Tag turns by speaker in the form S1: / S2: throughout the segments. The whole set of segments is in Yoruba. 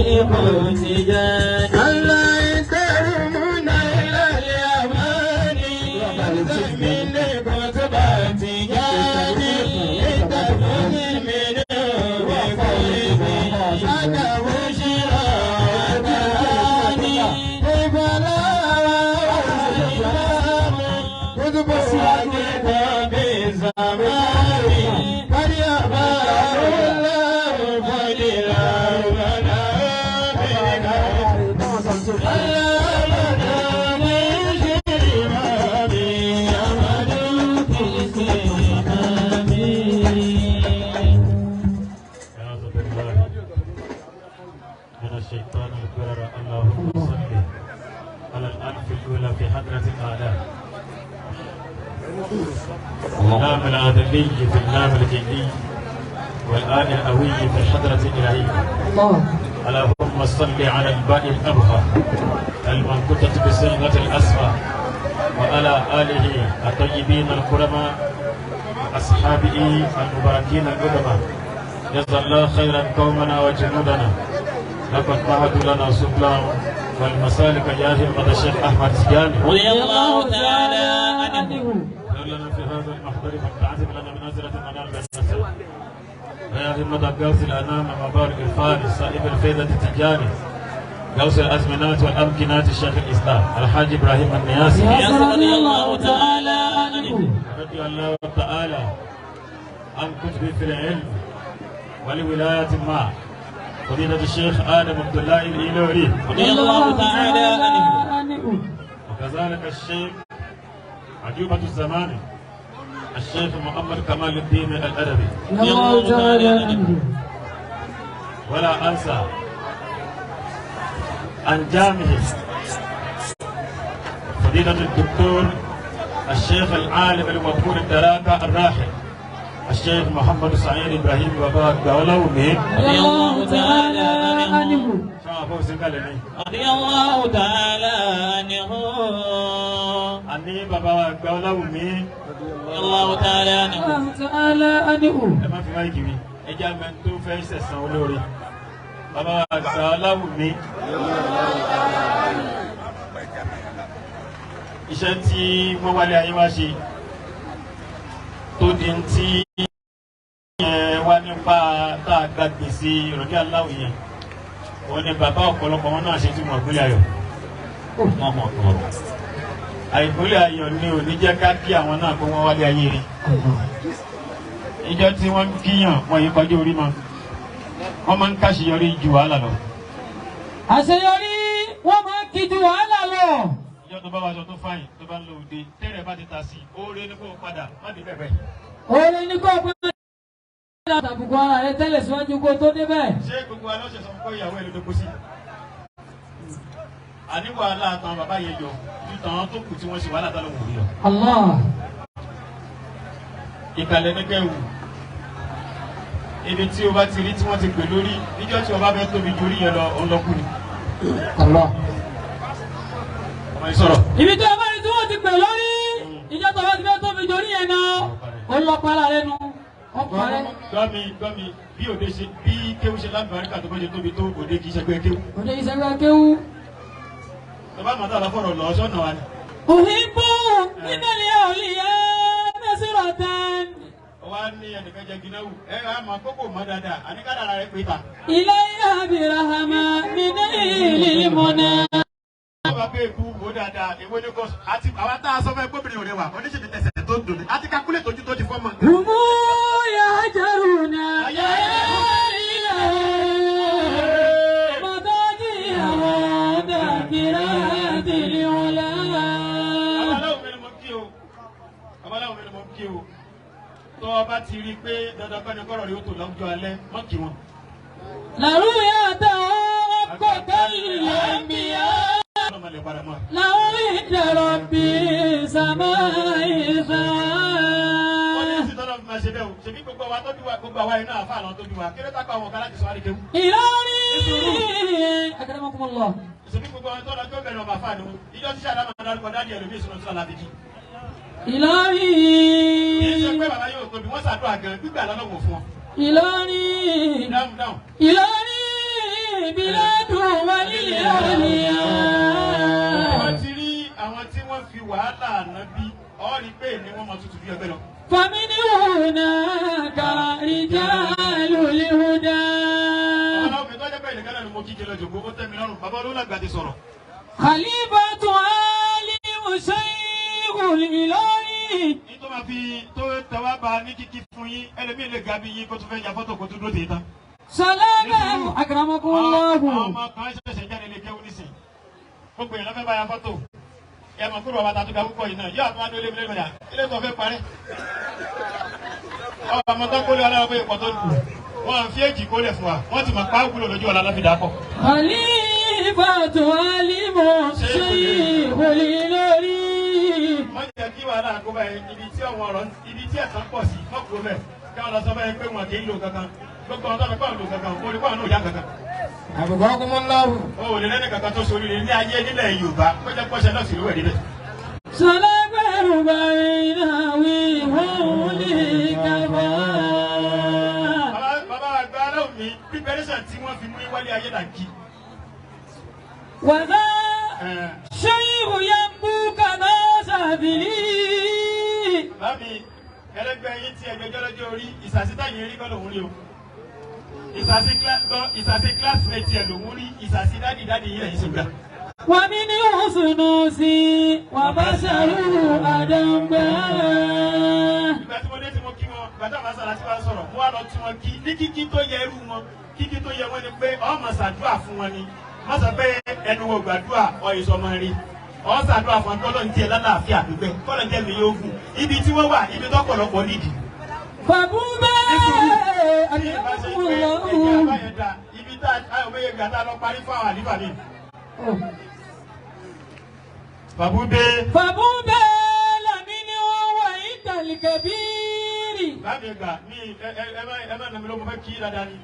S1: شيخ تجاني
S2: الله يكرمنا إلى اليماني من كتب تجاني تفوز منه بقلبي أنا بشرى وتهاني كيف لا كتب بالزمان قد يبار الله فضلا لنا
S3: أعوذ بالله من الشيطان الغرر. اللهم صل على الأنف الأولى في حضرة الآلاء، اللام العدلي في اللام الجني، والآن الأوي في الحضرة الإلهية. اللهم صل على الباء الأبهى المنقوطة بصيغة الأسمى، وعلى آله الطيبين الكرماء، أصحابه المباركين القدماء. جزا الله خيرا قومنا وجنودنا، لقد مهدوا لنا سبلا والمسالك يا همة الشيخ أحمد سجاني
S1: رضي الله تعالى عنه.
S3: لنا في هذا المحضر فالتعزم لنا منازلة المنال بالنسل. يا همة غوث الأنام مبارك الفارس صاحب الفيضة التجاني غوث الأزمنات والأمكنات الشيخ الإسلام الحاج إبراهيم النياسي
S1: رضي الله تعالى عنه.
S3: رضي الله تعالى عن كتب في العلم ولولاية ما فضيلة الشيخ آدم عبد الله الإيلوري
S1: رضي الله تعالى عنه.
S3: وكذلك الشيخ عجوبة الزمان الشيخ محمد كمال الدين الأدبي
S1: رضي الله تعالى عنه.
S3: ولا أنسى عن جامعه فضيلة الدكتور الشيخ العالم المذكور الدراكة الراحل الشيخ محمد سعيد إبراهيم بابا قولومي
S1: رضي الله تعالى عنه.
S3: رضي
S1: الله تعالى عنه.
S3: أني بابا قولومي
S1: رضي الله تعالى عنه. تعالى عنه.
S3: Ẹ má fi máìkì mi, ẹ jẹ́ àmì tó fẹ́ sẹ̀sán olóore. Bàbá Ọláwùmí. Iṣẹ́ tí wọ́n wálé ayé wá ṣe tó di ń tí ẹ wá nípa tá a gba gbèsè ìrọ̀lẹ́ aláwọ̀ yẹn. Wọ́n ní bàbá ọ̀pọ̀lọpọ̀ wọn náà ṣe tí wọ́n gbélé ayọ̀. Àìgbélé ayọ̀ ni ò ní jẹ́ ká kí àwọn náà kó wọ́n wálé ayé rí. Ìjọ tí wọ́n ń kíyàn wọ́n yìí kọjú orí mọ́, wọ́n máa ń káṣeyọrí ju wàhálà lọ.
S1: Àṣeyọrí wọ́n máa ń kí ju wàhálà lọ.
S3: Ìjọ tó bá wàṣọ tó fáyìn tó bá ń lo òde tẹ́rẹ̀ bá ti ta sí i, oore ní kó o padà má dé bẹ̀rẹ̀.
S1: Oore ní kó o padà tàbùkù ara rẹ tẹ́lẹ̀ síwájú kó o tó débẹ̀.
S3: Ṣé gbogbo wa lọ́sẹ̀ sọ fún ìyàwó ẹ̀ ló dókó sí? Àní wàhálà àtàwọn bàbá yẹn yọ ju tàwọn tó kù tí wọ́n ṣe wàhálà tá ló wù rí lọ.
S1: Allah.
S3: Ìkàlẹ̀ ní kẹ́wù. Ibi tí o bá ti rí tí wọ́n ti pè lórí, níjọ́ tí o bá fẹ́ tóbi ju orí yẹn lọ, òun lọ kú ni.
S1: Allah.
S3: Ọmọ yìí sọ̀rọ̀.
S1: Ibi tí o bá rí tí wọ́n ti pè lórí, ìjọ́ tó bá ti fẹ́ tóbi ju orí yẹn lọ, òun lọ para rẹ nu. Ọ̀parẹ́.
S3: Gbọ́mi bí òde ṣe bí kéwú ṣe lábàríkà tó bá ṣe tóbi tó òde kì í ṣẹgbẹ́ kéwú.
S1: Òde kì í ṣẹgbẹ́ kéwú.
S3: Bàbá màtá lọ fọ̀rọ̀ lọ sọ́nà wa ni.
S1: Òhìnbó nílẹ̀ òlìyẹ mẹ́sìrọ̀tàn.
S3: Wá ní ẹnìkan jẹ gínáwù ẹ á máa kókò mọ́ dáadáa àníkàdàrà rẹ pé ta.
S1: Ilé Abirahama mi ní ìlú mọ́nà.
S3: Bàbá bẹ́ẹ̀ kú wò dáadáa èwo ni kò àti àwa tá a sọ fẹ́ gbóbìnrin òde wa oníṣègùn tẹ̀sẹ̀ tó dùn ní àti kakúlẹ̀ tójú tó ti fọ́ mọ́.
S1: Humu ya jaruna ya ilẹ̀ mọ́tàjì àwọn dàkírà tìlí ọ̀la.
S3: Babaláwo mi ni mo kí o, babaláwo mi ni mo kí o, tó o bá ti rí i pé dandan kọ́ ni kọ́rọ̀ rí o tó lọ́jọ́ alẹ́ mọ́ kí wọn.
S1: Làrúyà tó ọkọ̀ kẹ́lẹ́ ń bíyà. لو عند ربي سماء إلهي أكرمكم الله. إلهي إلهي إلهي بلاد وللأولياء.
S3: Wọ́n ti rí àwọn tí wọ́n fi wàhálà ànábì ọ́ rí pé ní wọ́n mọ tutù bí ọgbẹ́ lọ.
S1: فمن هناك رجال الهدى.
S3: Ọ̀la òfin tó jẹ́ pé ìnìkan náà ni mo kíkẹ́ lọ jòkó ó tẹ́ mi lọ́rùn bàbá olólàgbà ti sọ̀rọ̀.
S1: خليفة عالم شيخ الإلهي.
S3: Ní tó máa fi tó tẹwá ba ní kíkí fún yín ẹlòmíì lè ga bí yín kó tún fẹ́ ya fọ́tò kó tún dúró tèé tán.
S1: سلام أكرمكم الله.
S3: Àwọn ọmọ kan ṣẹ̀ṣẹ̀ jáde lè kéwú nísìn. Gbogbo èèyàn ló fẹ́ bá ya fọ́tò. Ẹ mọ̀ kúrò bàbá tàtúkà púpọ̀ yìí náà yóò àtúwá ní olé mi lẹ́nu ilé tó fẹ́ parẹ́. Ọmọ tó kólé ọlọ́wọ́ pé ìpọ̀ tó lù. Wọ́n fi èjì kólẹ̀ fún wa. Wọ́n ti mọ̀ pa wúlò lójú ọ̀la lọ́fi dà pọ̀.
S1: خليفة عالم شيخ الإلهي.
S3: Wọ́n jẹ́ kí wàhálà àkóbá yẹn ibi tí àwọn ọ̀rọ̀ ibi tí ẹ̀sán pọ̀ sí mọ́kúrò mẹ́ kí wọ́n lọ sọ bẹ́ẹ̀ pé wọn kì í lò kankan gbogbo àwọn tó ń lò kankan orí kọ́ àwọn náà ò yá kankan.
S2: Àbùkọ́kúnmọ́láhù.
S3: O ò lè lẹ́nu kankan tó sórí rẹ̀ ní ayé nílẹ̀ Yorùbá kó jẹ́ pọ́ṣẹ́ náà sì lówẹ̀ níbẹ̀.
S1: سلام بين وهم
S3: Bàbá bàbá àgbà aláwọ̀ mi preparation tí wọ́n fi mú wálé ayé là ń kí.
S1: وذا
S3: Ẹ̀,
S1: شيخ ينبو كما سافلي.
S3: Bámi ẹlẹgbẹ́ yín tí ẹgbẹ́jọ́ lọ́jọ́ orí ìsàsí táyé rí kọ́ lòún rí o. Ìsàsí ìsàsí classmate ẹ̀ lòún rí ìsàsí dádì dádì yín lẹ́yìn ṣègbà.
S1: ومنه سنوسي وبشر أدم.
S3: Ìgbà tí mo dé tí mo kí wọn ìgbà táwọn asàlá tí wọ́n sọ̀rọ̀ mo wá lọ tún wọn kí ní kíkí tó yẹ irú wọn kíkí tó yẹ wọn ni pé ọmọ ṣàdúrà fún wọn ni má sọ pé ẹnu wo gbàdúrà ọ ìsọmọ rí ọ ṣàdúrà fún wọn kọ́lọ́ ń jẹ lálàáfíà pípẹ́ kọ́lọ́ ń jẹ mi yóò gùn ibi tí wọ́n wà ibi tó pọ̀lọpọ̀ nídìí.
S1: فبوبا
S3: Tí ìbá ṣe
S1: أكرمكم
S3: pé ẹ̀jẹ̀
S1: الله.
S3: àbáyẹn dà ibi tá a òye gbà tá a lọ parí fún àwọn àlífà mi. Bàbúdé
S1: فبوبا لمن وعند الكبير.
S3: bámi gbà mí ẹ ẹ ẹ má ẹ má nàmi ló mo fẹ́ kí dáadáa ni.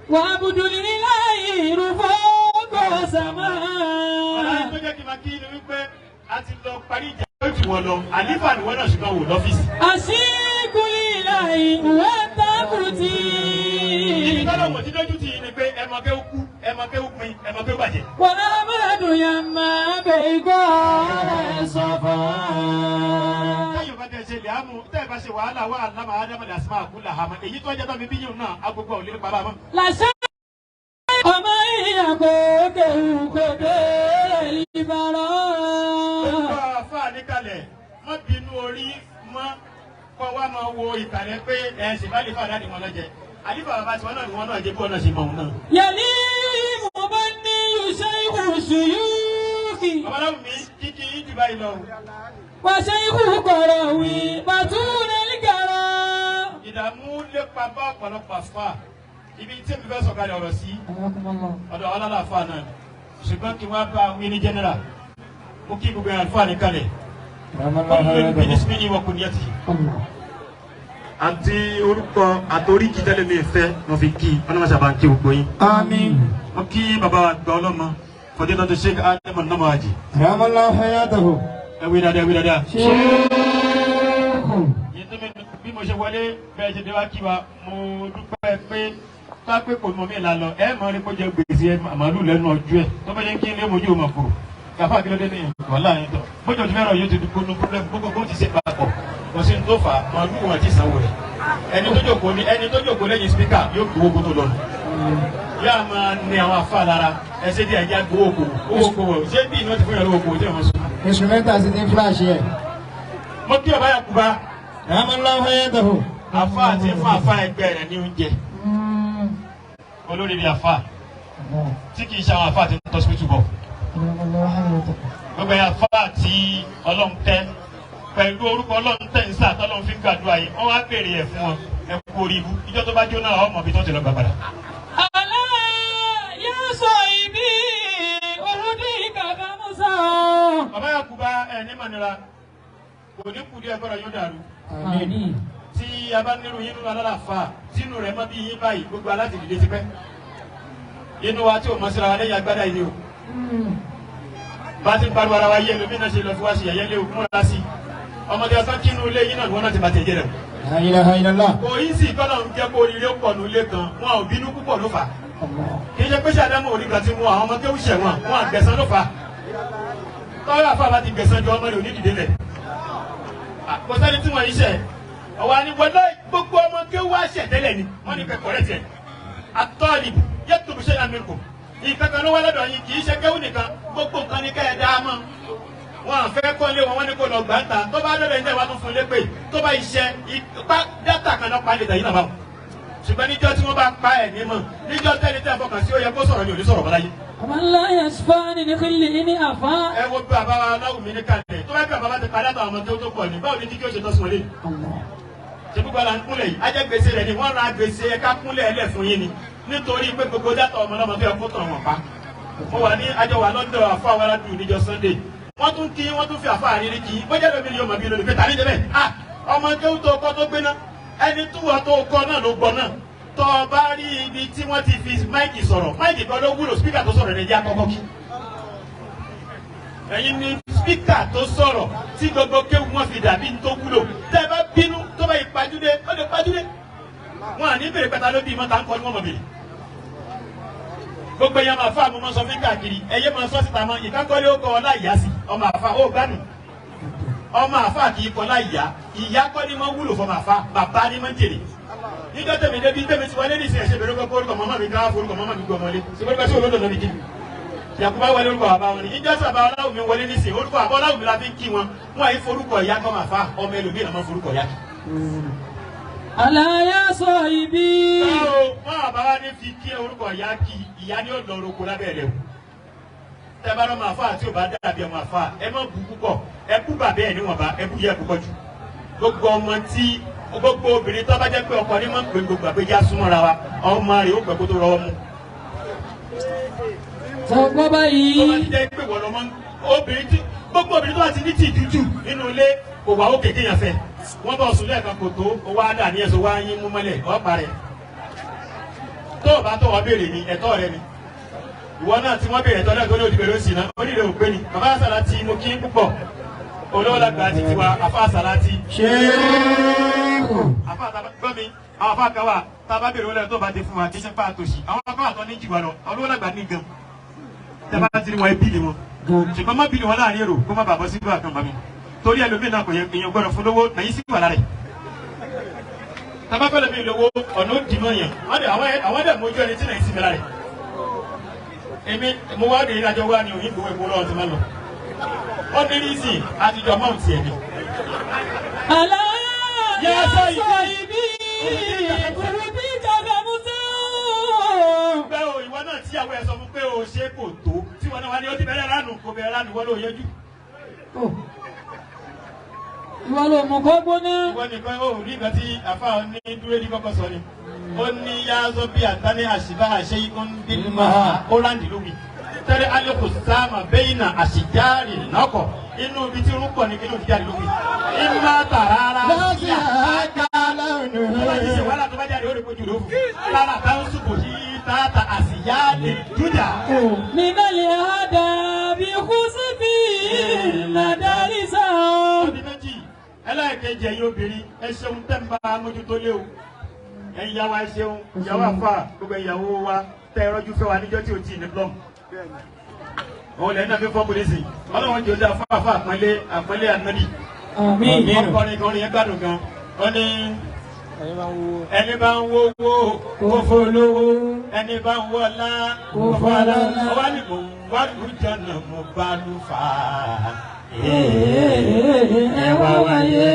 S1: وعبد لله رفوق
S3: Ọ̀la tó
S1: سماء.
S3: jẹ́ kí n máa kí ni wípé a ti lọ parí ìjà yóò jù wọ́n lọ àlífà ni wọ́n náà ṣùgbọ́n wò lọ́fíìsì.
S1: أشيك لله
S3: Ibi
S1: وتبتي.
S3: tọ́lọ̀ wò tí lójú ti yìí ni pé ẹ mọ kéwú kú ẹ mọ kéwú pin ẹ mọ kéwú bàjẹ́.
S1: وأحمد يما بيقال صفا.
S3: Táyọ̀ bá tẹ̀ ṣe lè ámú tẹ́ ẹ bá ṣe wàhálà wà lámà ádámà lè àsìmá àkúlà àmọ́ èyí tó jẹ́ tán mi bí yìí náà agogo ò lè nípa bá a mọ́.
S1: làṣẹ ọmọ ìyàgò kéwù kò dé ìbára.
S3: Gbogbo àfáà níkàlẹ̀ má bínú orí mọ́ kọ́ wa máa wo ìkàlẹ̀ pé ẹ ṣe bá lè fà dáàdì wọn lọ́jẹ́. Àlífà bàbá tiwọn náà ni wọn náà jẹ́ bí wọn náà ṣe mọ̀ wọn náà.
S1: yẹlí mo bá ní iṣẹ́ ìhùsùyúkì
S3: Babaláwo mi kíkí yín jù báyìí lọ o.
S1: wàṣẹ ikú kọ̀rọ̀ wí bàtúrẹ̀ lìkàrọ̀.
S3: Ìdààmú lépa bá ọ̀pọ̀lọpọ̀ àfáà ibi tí èmi fẹ́ sọ̀kalẹ̀ ọ̀rọ̀ sí ọ̀dọ̀ àwọn alálàáfáà náà ni ṣùgbọ́n kí wọ́n bá wí ní general mo kí gbogbo àlùfáà ní kalẹ̀ kó ní ìwọ̀ kò ní ẹ̀tì. Àti orúkọ àtoríkì tẹ́lẹ̀ mi fẹ́ mo fi kí ọlọ́mọ sábà ń kí gbogbo yín.
S2: Àmín.
S3: Mo kí bàbá àgbà ọlọ́mọ Fadilatu Sheikh Adam Namaji.
S2: Ramallahu hayatahu.
S3: Ẹ wí dáadáa, ẹ wí dáadáa.
S1: Ṣéèkù.
S3: Yìí tó mi bí mo ṣe wọlé bẹ́ẹ̀ ṣe dé wá kí wa mo dúpẹ́ pé tápé kò mọ mí là lọ ẹ mọ ní kó jẹ gbèsè ẹ màálù lẹ́nu ọjọ́ ẹ tó bá yẹ kí n lé mojú ọmọ kúrò kàfá kí ló dé ní wàhálà yẹn tọ bójú ọjọ́ mẹ́rọ yóò ti dúpọ́ ní pọ́blẹ́mù gbogbo kó ti ṣe papọ̀ kò sí ní tó fà á màálù wọn ti sanwó rẹ̀ ẹni tó jókòó ní ẹni tó jókòó lẹ́yìn spíkà yóò gbowó kó tó lọ nù yóò máa ní àwọn afá lára ẹsẹ díẹ̀ ẹjẹ gbowó kò owó kò ṣé bí iná ti fún yàrá owó kò tí wọn sọ.
S2: Instrumental ti ní flash yẹ.
S3: Mo kí ọba Yakuba.
S2: Ramallahu hayatahu.
S3: Afa àti fún afa ẹgbẹ́ rẹ̀ ní oúnjẹ olórí bíi afa tí kì í ṣe àwọn afa àti tọ́sípítù bọ̀ gbogbo ẹ̀yà afa àti ọlọ́run tẹ́ pẹ̀lú orúkọ ọlọ́run tẹ́ ń sá tọ́lọ́run fi ń gbàdúrà yìí wọ́n wá béèrè ẹ̀ fún wọn ẹ kú orí ibú ìjọ tó bá jóná ọmọ ibi tó ti lọ gbà padà.
S1: Àlá yóò sọ ibi olùdí kàkà Musa.
S3: Bàbá Yakuba ẹ ní mọ̀nira kò ní kú díẹ̀ gbọ́dọ̀ yóò dàrú.
S1: Àmín.
S3: Tí a bá nírú yín nínú alálàáfà tínú rẹ̀ mọ́ bí yín báyìí gbogbo aláti dìde ti pẹ́ inú wa tí ò mọ̀ síra wa lẹ́yìn agbádá yìí ni o bá ti ń pariwo ara wa yé ẹlòmíín náà ṣe lọ fi wá ṣe yẹ̀yẹ́ lé o múra sí i ọmọdé ọsán kínú ilé yín náà ni wọn náà ti bàtẹ̀ jẹ́ rẹ̀.
S2: La ilaha illallah.
S3: Kò í sì kọ́nà ń jẹ́ kó oríire pọ̀ ní ilé kan wọn ò bínú púpọ̀ ló fà á.
S4: Kì í ṣe pé ṣàdámù orí kan ti mú àwọn ọmọ kéwù ṣẹ̀wọ̀n wọn àgbẹ̀sán ló fà á. Tọ́lá àfa bá ti gbẹ̀sán ju ọmọ rẹ̀ òní dìde lẹ̀. Kò sẹ́ni tí wọ́n yìí ṣẹ̀. Ọ̀wá ni wọlé gbogbo ọmọ kéwù wá ṣẹ̀ tẹ́lẹ̀ ni wọ́n ní kẹ́kọ̀ọ́ rẹ̀ tiẹ̀. Àtọ́ọ̀lì yẹ́tùbù ṣe àmì kù. Ìkankan ló wá lọ́dọ̀ yín kì í ṣe kéwù nìkan gbogbo nǹkan ní kẹ́ ẹ dáa mọ́. Wọn à fẹ́ kọ́lé wọn, wọ́n ní kó lọ gbà ń ta. Tó bá dọ̀dọ̀ ilé wa tún fún lépè. Tó bá iṣẹ́ ipá dátà kan náà pa lè tẹ̀yìn náà báwọn. Ṣùgbọ́n níjọ́ tí wọ́n bá pa ẹ̀ ní mọ̀, níjọ́ tẹ́ni tẹ́ fọkàn sí ó yẹ kó sọ̀rọ̀ ni ò ní sọ̀rọ̀ bọ́láyé.
S1: ومن لا يشفاني لخلئني أفا.
S4: Ẹ wo bí bàbá wa Ọláwùmí ní kalẹ̀. Tó bá bí bàbá bá ti padà tó àwọn ọmọ tó pọ̀ ní báwo ni kíkí ó ṣe tọ́ sí wọlé? Ṣé gbogbo àlà ń kúnlẹ̀ yìí? Ajẹ́ gbèsè rẹ̀ ni wọ́n ra gbèsè ẹ̀ka kúnlẹ̀ ẹlẹ̀ fún yín ni. Nítorí pé gbogbo dátà ọmọ náà máa fi ọkọ̀ tàn wọ́n pa. Mo wà ní àjọ wà lọ́dọ̀ àfọ àwọn aládùn níjọ́ Sunday. Wọ́n tún kí wọ́n tún fi àfọ àrírí kí. Bójá lómi ni yóò mọ̀ bí lónìí pé tàbí jẹ́ bẹ́ẹ̀. Ah! Ọmọ kéwú tó kọ́ tó gbéná. Ẹni túwọ̀ tó kọ́ náà ló gbọ́ náà. Tọ́ ọ bá rí ibi tí wọ́n ti fi máìkì sọ̀rọ̀, máìkì kan ló wúlò, spíkà tó sọ̀rọ̀ ẹ̀jẹ̀ àkọ́kọ́ kí. Ẹ̀yin ni spíkà tó sọ̀rọ̀ tí gbogbo kéwú wọn fi dàbí tó wúlò. Tẹ́ ẹ bá bínú tó bá yìí pajúdé, ó lè pajúdé. Wọn à ní bèrè pẹ́ta ló bí ìmọ̀ tá ń kọ́ ni wọ́n mọ̀ bèrè. Gbogbo ẹ̀yàn máa fà mo máa sọ fún káàkiri, ẹ̀yẹ́ máa sọ síta mọ́, ìkákọ́lé ó kọ́ ọ láìyá sí, ọmọ àfa ó gbádùn. Ọmọ àfa kì í kọ́ láìyá, ìyá kọ́ ni máa wúlò fọmọ àfa, bàbá ni máa ń jèrè. Níjọ́ tẹ̀mí débi tẹ̀mí ti wọlé nísìnyí ẹ̀ṣẹ̀ bẹ̀rẹ̀ kọ́kọ́ orúkọ mọ́mọ́ mi ká forúkọ mọ́mọ́ mi gbọ́ ọmọlé. Ṣé bá ṣe olódò náà mi kí? Yakuba wọlé orúkọ bàbá wọn ni. Níjọ́ sábà Ọláwùmí wọlé nísìnyí orúkọ bàbá Ọláwùmí la fi ń kí wọn. Wọ́n àyè forúkọ ìyá kọ́ máa fa ọmọ ẹlòmíì náà máa forúkọ ìyá kí.
S1: ألا يا صاحبي.
S4: Báwo wọn àbá wa ní fi kí orúkọ ìyá kí ìyá ni ó lọ roko lábẹ́ rẹ̀ o. Tẹ́ bá lọ́mọ àfa àti òbá dàbí ọmọ àfa ẹ má bu púpọ̀ ẹ bú bàbá ẹ̀ níwọ̀nba ẹ bú yẹ púpọ̀ jù. Gbogbo ọmọ tí gbogbo obìnrin tó bá jẹ́ pé ọkọ ní máa ń pè gbogbo àpéjá súnmọ́ra wa ọmọ rẹ̀ ó pẹ́ kó tó rọwọ́ mú.
S1: Sọ̀gbọ́n
S4: Tó bá
S1: báyìí.
S4: ti jẹ́ pé wọ́n lọ́mọ obìnrin tí gbogbo obìnrin tó bá ti ní tìjú jù nínú ilé kò wá òkè kéèyàn fẹ́. Wọ́n bá ọ̀sùn lẹ́ẹ̀kan kò tó ó wá dà ní ẹ̀sọ́ wá yín mú mọ́lẹ̀ ọ̀pá rẹ̀. Tó o bá tó wọ́n béèrè ni ẹ̀tọ́ rẹ ni. Ìwọ náà tí wọ́n béèrè ẹ̀tọ́ náà tó ní òdìbẹ̀rẹ̀ ó sì ná onílé òpé ni. Bàbá Àsàlátì mo kí púpọ̀. Olówó làgbà ti tiwa àfa Àsàlátì.
S2: Ṣéèkù.
S4: Àfa àtàbà gbọ́ mi àwọn afa kan wà tá a bá béèrè olóyè tó bá ti fún wa kì í ṣe pa àtòṣì àwọn afa àtọ́ ní jìwà lọ olówó làgbà ní gan. Tẹ́ bá ti rí wọn ẹbí ni wọn. Ṣùgbọ́n má bìlì wọn láàrin èrò kó má bàbọ̀ sí ìlú àkànbá mi. Torí ẹlòmíì náà kò yẹ èèyàn gbọ́dọ̀ fún lówó nàyí sí wà lára ẹ̀. Tàbá fẹ́ lómi lówó ọ̀nà ó dì mọ́ yẹn. Àwọn dẹ̀ mójú ẹni tí nàyí sí mi lára ẹ̀. Èmi mo wá dé ìrìnàjò wá ní òyìnbó epo lọ́wọ́ ti máa lọ. Ó ní rí sí àtijọ́ mọ́ọ̀tì ẹ̀ ni.
S1: ألا
S4: يا
S1: يا
S4: صاحبي.
S1: صاحبي قربك غمزا.
S4: Pé o ìwọ náà tíyàwó ẹ sọ fún pé o ṣe kò tó tí wọn náà wá ní ó ti bẹ̀rẹ̀ lánàá kò bẹ̀rẹ̀ lánàá ìwọ ló yẹjú.
S1: Ìwọ ló mú kó gbóná.
S4: Ìwọ nìkan ó rí nǹkan tí àfa ní dúró ní kọ́kọ́ sọ ni. Ó ní yáàzọ́ bí àtàní àṣìbá àṣẹ ikú ń bí máa ó ráǹdì lómi. Tẹ́lẹ̀ alẹ́kù sáàmà bẹ́yìnà àṣìjáàrì nọ́kọ̀ inú ibi tí irun pọ̀ ní kí ló ti jáde lómi. Ìmá tàràrà
S2: Lọ́sí àáká lọ́nà.
S4: tó bá ti ṣe wàhálà tó bá jáde ó lè kojú lófu. Lára táwọn sùpò yìí tààtà àṣìyáàlì dúdà.
S1: من الأدب خذ في المدارس.
S4: Ọdún méjì ẹlẹ́ẹ̀kejì ẹ̀yin obìnrin ẹ ṣeun tẹ́ ń bá mójútó lé o. Ẹ̀yin ìyá wa ẹ ṣeun ìyàwó àfà gbogbo ìyàwó wa tẹ́ ẹ rọ́jú fẹ́ wa níjọ́ tí o tì ní plọ́m. Òun lẹ́yìn náà fi fọ́ polisi. Ọlọ́run jòdì àfà àfà àpọ́nlé àpọ́nlé ànábì.
S1: Àmín.
S4: Ọkọrin kan yẹn gbádùn gan. Ó ní ẹni bá ń wówó kó fọlówó ẹni bá ń wọlá
S1: Kó fọlọ́lá.
S4: Ọwọ́ ni mò ń wá lùjọ́nà mo bá lù fà á.
S1: Ẹ wá wáyé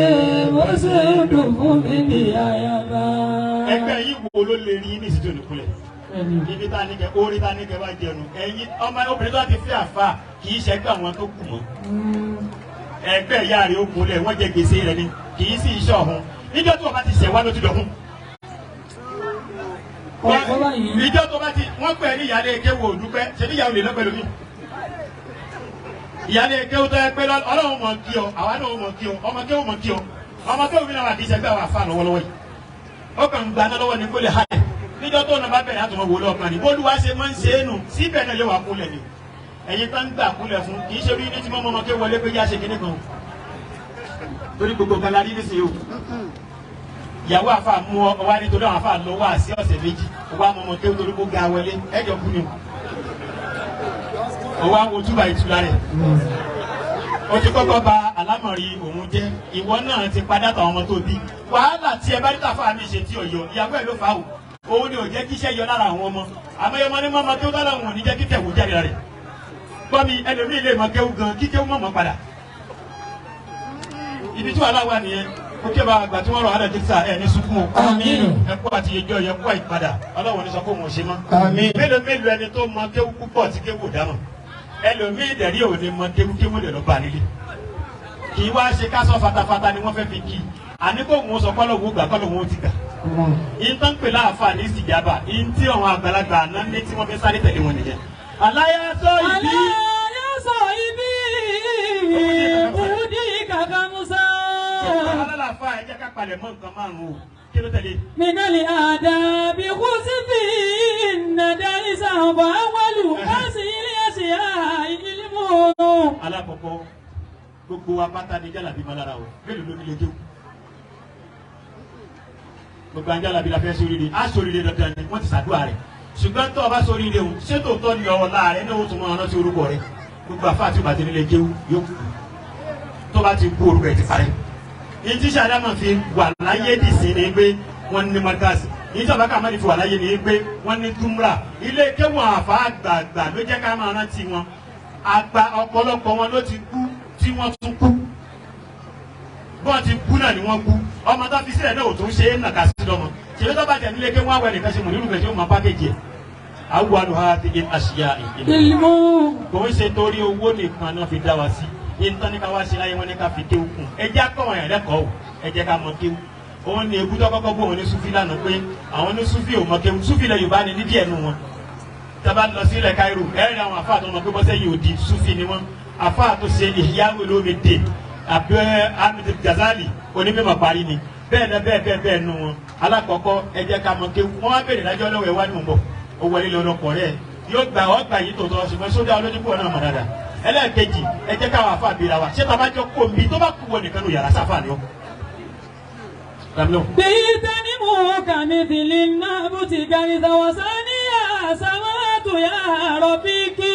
S1: bó ṣe ń dùn fún mi ní àyàbá.
S4: Ẹgbẹ́ yìí wo ló lè rí ní ìsìtò nìkúlẹ̀? Ibi tá a ní kẹ orí tá a ní kẹ bá jẹnu. Ẹ̀yin ọmọ obìnrin tó bá ti fẹ́ àfa kì í ṣẹgbẹ́ àwọn tó kù mọ́. Ẹgbẹ́ ìyá rẹ̀ ó kúnlẹ̀ wọ́n jẹ gbèsè rẹ̀ ni kì í sì í ṣọ̀hún. Níjọ́ tí wọ́n bá ti ṣẹ̀ wá ló ti dọ̀hún.
S1: Ọ̀pọ̀ báyìí.
S4: Ìjọ́ tó bá ti wọ́n pè é ní ìyáálé eke wo òdúpẹ́ ṣe ní ìyàwó lè lọ́pẹ́ lómi. Ìyáálé eke ó tọ́ ẹ pé Ọlọ́run mọ̀ kí ọ, àwa náà mọ̀ kí ọ, ọmọ kéwù mọ̀ kí ọ, ọmọ kéwù mi náà wà kì í ṣẹgbẹ́ àwọn àfa lọ́wọ́lọ́wọ́ yìí. Ó kàn ń gbaná lọ́wọ́ ni kó lè háyẹ̀. Níjọ́ tó náà bá bẹ̀rẹ̀ àtúmọ̀ wò lọ́ọ̀kan ni. Bólúwa ṣe máa ń ṣe é nù síbẹ̀ náà yóò wá kúnlẹ̀ ni. Ẹ̀yin tá ń gbà kúnlẹ̀ fún kì í ṣe orí ní tí mọ́mọ́ ké wọlé pé yá ṣe kinní kan. Torí gbogbo kan la rí nísìnyí o. Ìyàwó àfa mú ọ wá nítorí àwọn àfa lọ wá sí ọ̀sẹ̀ méjì. Wá mọ ọmọ kéwù torí kó ga wọlé ẹjọ kú ni o. Wá wo túbà ìtura rẹ̀. O ti kọ́kọ́ ba àlámọ̀rí òun jẹ́. Ìwọ náà ti padà tàwọn ọmọ tó bí. Wàhálà tí ẹ bá ní tàfà mi ṣe tí ò yọ, ìyàwó ẹ̀ ló fà á o. Òun ni ò jẹ́ kí iṣẹ́ yọ lára àwọn ọmọ. Àmọ́ ọmọ ní mọ́mọ́ tó dára òun ò ní jẹ́ kí tẹ̀wò jáde rẹ̀. Gbọ́ mi, ẹlòmíì lè mọ kéwú gan, kí kéwú mọ̀mọ́ padà. Ibi tí wàhálà wà nìyẹn. Ó kí ẹ bá àgbà tí wọ́n rọ̀ ádà jẹ́sà ẹ̀ ní sunkún o. Ẹ kú àti ìjọ yẹ kú àìpadà. Ọlọ́run ní sọ pé òun ò ṣe mọ́. Mélòó mélòó ẹni tó mọ kéwú púpọ̀ tí kéwú ò dámọ̀. Ẹlòmíì dẹ̀rí ò ní mọ kéwú kéwú lè lọ bá nílé. Kì í wá ṣe ká sọ fatafata ni wọ́n fẹ́ fi kí. Àní kò ń sọ kọ́lọ́hún gbà kọ́lọ́hún ó ti gbà. Ìtàn pè láàfà ní ìsìjàbà, ìntí àwọn àgbàlagbà àná ní tí wọ́n fi sáré tẹ̀lé wọn nìyẹn. Aláyà sọ ìbí.
S1: Aláyà sọ ìbí. Òdì kàkà Musa.
S4: Alálàáfà ẹ jẹ́ ká palẹ̀ mọ́ nǹkan márùn-ún o. Kí ló tẹ̀lé?
S1: Minali àdàbí kùsìfì nàdàrí sàbà wàlú kásì ilé ẹ̀sìn ìlímù.
S4: Alákọ̀ọ́kọ́ gbogbo wa pátá ni jálàbí máa lára o. Mélòó ló ní lè kéwù? Gbogbo àjálàbí la fẹ́ sóríire. Á sóríire dandan ni wọ́n ti ṣàdúrà rẹ̀. Ṣùgbọ́n tó o bá sóríire o, ṣé tòótọ́ ni ọ̀la rẹ̀ náà ó tún máa rántí orúkọ rẹ̀? Gbogbo àfáà tí o bá ti nílé kéwú yóò kú. Tó bá ti kú orúkọ ẹ̀ ti parẹ́. Ìtí sàdámà fi wà láyé dìsín ni pé wọ́n ní mọ́tàsì. Ìtí àbákà má fi wà láyé ni pé wọ́n ní túmúrà. Ilé kéwú àfáà àgbààgbà ló jẹ́ ká máa rántí wọn. Àgbà ọ̀pọ̀lọpọ̀ wọn ló ti kú tí wọ́n tún kú. Bọ́n ti kú náà ni wọ́n kú. Ọmọ tó fi sílẹ̀ náà ò tún ṣe é nàka sí lọ́mọ. Ṣèlú tó bá tẹ̀ nílé kéwú àwọn ẹnìkan ṣe mọ̀ nínú ìgbẹ́ tí ó máa pákéjì ẹ̀. Àwọn àlùhà ti àṣìyà ìlú. Kò ń ṣe torí owó nìkan náà fi dá wa sí. Ìtàn ní ká wá ṣe láyé wọn ní ká fi kéwú kùn. Ẹ jẹ́ akọ̀wọ̀n yẹn lẹ́kọ̀ọ́ o. Ẹ jẹ́ ká mọ kéwú. Òun ni ebú tó kọ́kọ́ bó òun ní Súfì lánàá pé àwọn ní Súfì ò mọ kéwú. Súfì ilẹ̀ Yorùbá ni ní díẹ̀ nù wọn. Tá bá lọ sí ilẹ̀ Cairo, ẹ rí àwọn àfáà tó mọ pé bọ́sẹ̀ yìí ò di Súfì ni wọ́n. Àfáà tó ṣe Ihya Ulumuddin, Abdul Hamid Ghazali, onímọ̀ parí ni. Bẹ́ẹ̀ náà bẹ́ẹ̀ bẹ́ẹ̀ bẹ́ẹ̀ nù wọn. Alákọ̀ọ́kọ́ ẹ jẹ́ ká mọ kéwú. Wọ́n wá béèrè lájọ́ lọ́wọ́ ẹ wá ní mọ̀. Ó wọlé lọ́dọ̀ kọ̀ rẹ̀. Yóò gbà ọ́ gbà yìí tòótọ́ ṣùgbọ́n sódà olójú púpọ̀ náà mọ̀ dáadáa. Ẹlẹ́ẹ̀kejì ẹ jẹ́ káwọn afa bira wa ṣé bàbá jọ kó mi tó bá kú wọ nìkan nù yàrá sáfà ni ọ.
S1: Bíi tani mú kàmí tìlí náà bó ti gàrí sàwọ́sá ní àsàmátò yà rọ̀bíkì.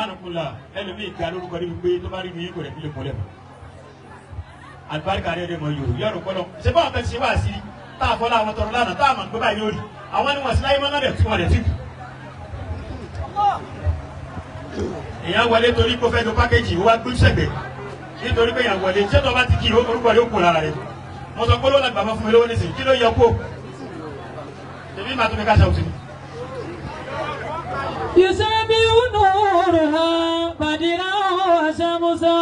S4: Ànàkùnlà ẹlòmíì ga lórúkọ níbi pé tó bá rí mi yín kò rẹ̀ fi lè kúnlẹ̀ mọ́. Àlùbáríkà rẹ̀ rẹ̀ mọ̀ yòrò yọ̀rọ̀ kọ́lọ̀ ṣé báwọn kan ṣe wá sí tá a fọlá àwọn tọrọ lánàá tá a mọ̀ pé báyìí lórí àwọn ni wọ́n sí láyé mọ́ náà dẹ̀ tí wọ́n dẹ̀ tí kù. Èèyàn wọlé torí kó fẹ́ lo pákéjì ó wá gbé sẹ̀gbẹ̀ nítorí pé èèyàn wọlé ṣé tó bá ti kí orúkọ rẹ̀ ó kó lára rẹ̀. Mo sọ pé ló làgbà máa fún mi lówó nísìnyí kí ló yọ kó tèmi máa tún fi káṣá òsì.
S1: يسبح نورها بدرا وشمسا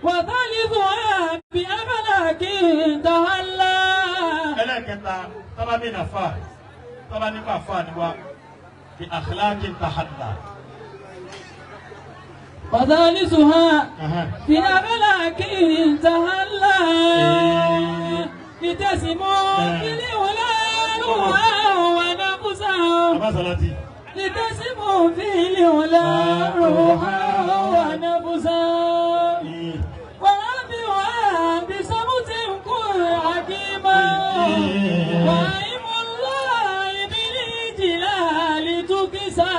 S1: وثالثها بأفلاك تهلا.
S4: Ẹlẹ́kẹta tọ́ba mi nà fà tọ́ba nípa fà ni wa bí akhlaqi tahalla.
S1: وثالثها بأفلاك تهلا لتسمو بالأولى ونفسا لتسمو في الأولى روحا ونفسا ورابعها بصمت كن حكيما وأيم الله بالجلال تكسى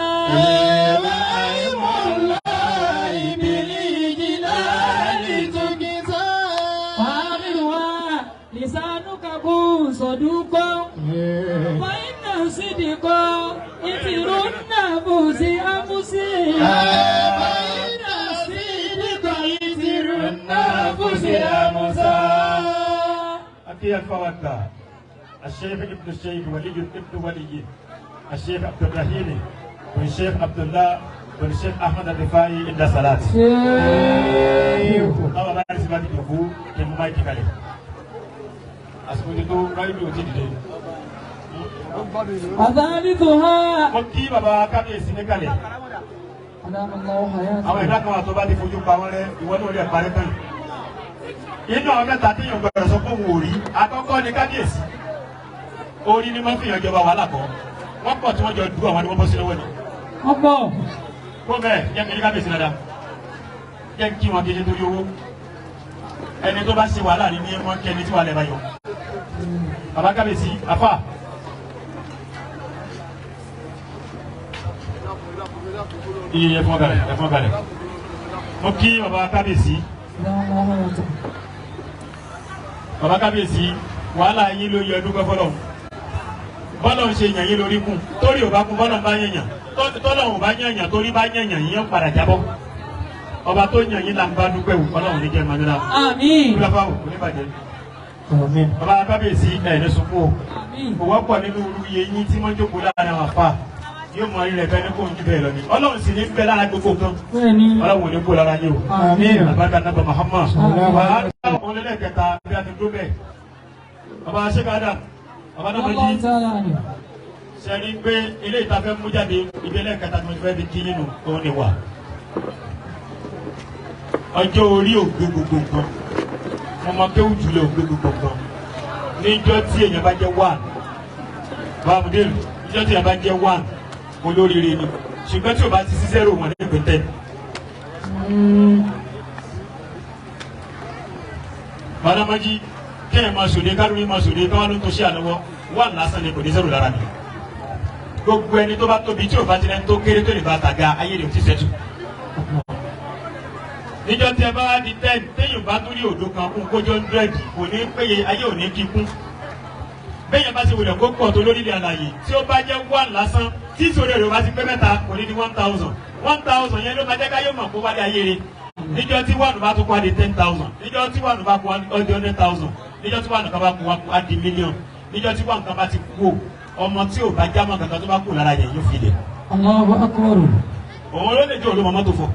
S1: وأيم الله بالجلال تكسى وآخرها لسانك كن صدوقا فإن الصدق إثر النفوس أنفسها فإن الصدق إثر النفوس أنفسها.
S4: أكي الفواتة الشيخ ابن الشيخ ولي ابن ولي الشيخ عبد الرحيم والشيخ عبد الله والشيخ أحمد الرفاعي إلى صلاة. طبعا ما نسمع تجيبه كم ما يتكلم. أسمع تو رأي بيوتي دي.
S1: وثالثها.
S4: Mo kí bàbá kábíyèsí ní kalẹ̀. Àwọn ìdá kan wà tó bá ti fojú pa wọ́n rẹ́ ìwọ náà lè parí tán. Inú àwọn mẹ́ta tí yóò gbọdọ̀ sọ fún òun ò rí. Àkọ́kọ́ ni kábíyèsí. Orí ni wọ́n fi yàn jọba wàhálà kọ́. Wọ́n pọ̀ tí wọ́n jọ dúró àwọn ni wọ́n bọ́ sí lọ́wọ́ ni.
S1: Wọ́n pọ̀.
S4: Kó bẹ́ẹ̀ jẹ́ kí ní kábíyèsí dáadáa. Jẹ́ kí wọn kí ṣe torí owó. Ẹni tó bá ṣe wàhálà ni ní wọ́n kí ẹni tí wàhálà ẹ̀ bá yọ. Bàbá kábíyèsí afa. Iye ẹfọn kalẹ̀ ẹfọn kalẹ̀. Mo kí bàbá kábíyèsí. Bàbá kábíyèsí wàhálà yín ló yẹ dúpẹ́ fọlọ́. Bọ́lọ̀ ń ṣe yàn yín lórí kù. Torí ò bá kú bọ́lọ̀ ń bá yàn yàn. Tọ́lọ̀ ò bá yàn yàn torí bá yàn yàn yín padà jábọ́. Ọba tó yàn yín là ń bá dúpẹ́ wò Ọlọ́run ní jẹ́ màmílá.
S1: Àmín.
S4: Kúlọ́fà wò kò ní bàjẹ́. Bàbá kábíyèsí ẹ̀ ní sunkún o. Kò wọ́pọ̀ nínú irú iye yín tí wọ́n jókòó láàrin àwọn àfa. Yóò mọ rírẹ̀ bẹ́ẹ̀ ní kò ń jù bẹ́ẹ̀ lọ ni. Ọlọ́run sì ní bẹ́ẹ̀ lára gbogbo kan. Ọlọ́run ò ní kó lára yín o. Àbájá nàbà Muhammad. Wà á dá òun lẹ́lẹ́kẹta bí a ti dó bẹ́ẹ̀. Bàbá Ṣékádà, bàbá náà jí. Sẹ́ni pé ilé ìta fẹ́ mú jáde ibi ẹlẹ́kẹta tí mo ti fẹ́ fi kí nínú òun ni wà. Ọjọ́ orí ò gbé gbogbo nǹkan. Mo mọ kéwù jùlọ ò gbé gbogbo nǹkan. Níjọ́ tí èèyàn bá jẹ́ one, bàmùdéèrè, níjọ́ tí èèyàn bá jẹ́ one, olóríire ni. Ṣùgbọ́n tí o bá ti sí zero wọn ní ìpín ten. Bàdámájí kéèyàn máa sòde kárúwí máa sòde káwá ló ń tó ṣe ànáwọ́ one lásán ni kò ní zero lára mi. Gbogbo ẹni tó bá tóbi tí o bá ti rẹni tó kéré tó lè bá tàga ayé rẹ̀ ò ti sẹ́tù. Níjọ́ tí ẹ bá wá di 10 téèyàn bá tún rí òdo kan kún kójó 100 kò ní péye ayé ò ní kíkún. Béèyàn bá ṣe wulẹ̀ kó pọ̀ tó lórílẹ̀ àlàyé tí ó bá jẹ́ 1 lásán tí ìṣòro rẹ̀ bá ti pé mẹ́ta kò ní di 1,000. 1,000 yẹn ló máa jẹ́ ká yóò mọ̀ kó wálé ayé rẹ̀. Níjọ́ tí 1 bá tún kó á di 10,000. Níjọ́ tí 1 bá kó á di 100,000. Níjọ́ tí 1 kan bá kó á di mílíọ̀n. Níjọ́ tí 1 kan bá ti kú ọmọ tí ò bá jámọ́ kankan tó bá kú lára yẹn yóò fi lẹ̀.
S1: Allahu akbar.
S4: Òun ló lè jẹ́ olúmọ mọ́tò fọ.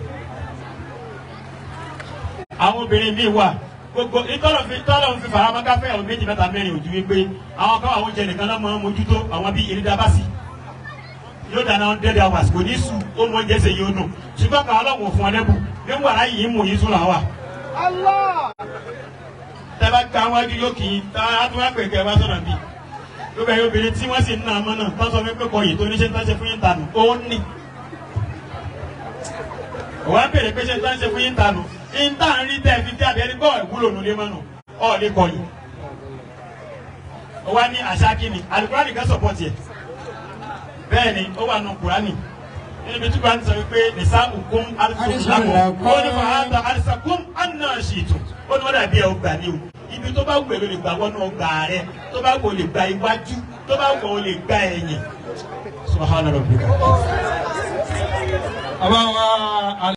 S4: Àwọn obìnrin míì wà gbogbo ìtọ́lọ̀ fi faramọ́ káfẹ́ àwọn méjì mẹ́ta mẹ́rin ojú wípé àwọn kan àwọn oúnjẹ nìkan náà máa ń mójútó àwọn bíi eridabasi yóò dáná 100 hours kò ní sùn ó mọ oúnjẹ ṣe yóò nù ṣùgbọ́n kan ọlọ́run fún ọ lẹ́bù ní wàrà yìí mú yín sùn là wà. Tẹ́lá gba wájú yóò kì í tá a tún wá pè kẹ́ ẹ wá sọ̀rọ̀ bíi gbogbo ẹ̀yin obìnrin tí wọ́n sì ń ná ọmọ náà tán sọ fún pé kọ yìí tó ní ṣe ń tán ṣe fún yín tànù ó ní. Òwá ń bèrè pé ṣe ń tán ṣe fún yín tànù ìta ń rí tẹ́ fi dé àbí ẹni gbọ́ ìwúlò nulẹ̀ mọ́nu ọ̀ lè kọ yìí. Ó wá ní àṣà kínní alukurani kan sọ̀pọ̀tì ẹ̀ bẹ́ẹ̀ ni ó wà nù kurani níbi tí kurani sọ wípé nìsa òkun alisakum ó ní fàáta alisakum anna ṣìtù ó ní wọ́n dàbí ẹ̀ ọgbà ni o ibi tó bá wù ẹ́ ló lè gbà wọnú ọgbà rẹ tó bá wù ọ́ lè gba iwájú tó bá wù ọ́ lè gba ẹ̀yìn. Subhana rabbika.
S2: Àbáwá.